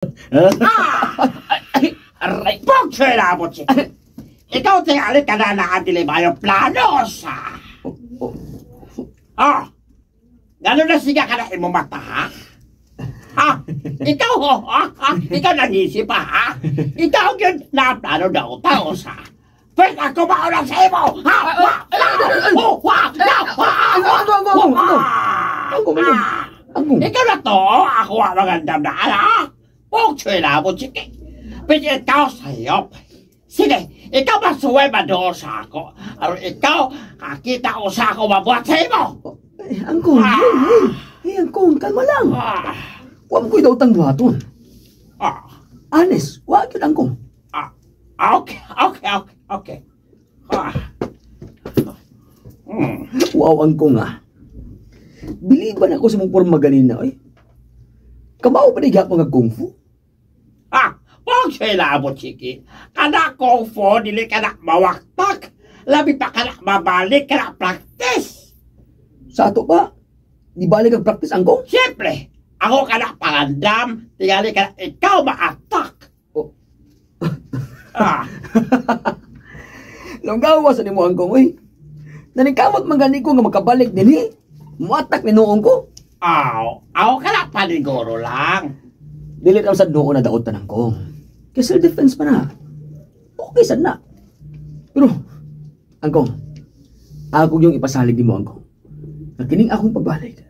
Ah! Aray! Pog mo, chiki. Ikaw tingali ka na nakadili ba yung plano sa? Oh, Ah! Gano'n na siga ka na imo mata, ha? Ha? Ikaw, ho, ha? Ha? Ikaw nag-isip pa, ha? Ikaw yun na plano daw tao sa. First ako mauna sa imo! Ha? Ha? Ha? Ho! Ha? Ha? Ha? Anggo, anggo, anggo, anggo. Anggo, anggo. Anggo. Ikaw na to, ako ang magandang na, ha? Pog mo, chiki. Pero ikaw sayop. Sige, ikaw masuway ba sa ako? Aron ikaw, kakita ko sa ako mabuhat sa imo! Eh, Angkong, hey, hey. Hey, Angkong, kalma lang. Ah, Wa mo ko'y daotang buhaton. ah, Honest, wa gyud, Angkong. Ah, okay. Ah. Wow, Angkong ah. Biliban ako sa mong porma ganina, oy. Kamao pa di gihapon nga kung fu? Ah, pog sila mo, chiki. Kana kung fu, dili ka na mawaktak. Labi pa ka na mabalik ka na practice. Sa ato pa, di balik ang practice, Angkong? Siyempre, ako ka na pangandam, tingali ka na ikaw ma-attack. Oh. Ah, Longgawa sa nimo, Angkong, oy. Naningkamot man gani ko nga makabalik dinhi. Muatak ni noong ko. Aw, aw ka na paniguro lang. Dili raw sa noon na daot Angkong. Kay self-defense pa na. Okay sad na. Pero, Angkong, ako yung ipasalig nimo, Angkong. Na kining akong pagbalik.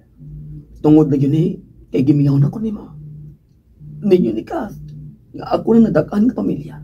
Tungod na yun eh, kay gimingaw na ko nimo. Ninyo ni Kath, nga ako na nadak-an nga pamilya.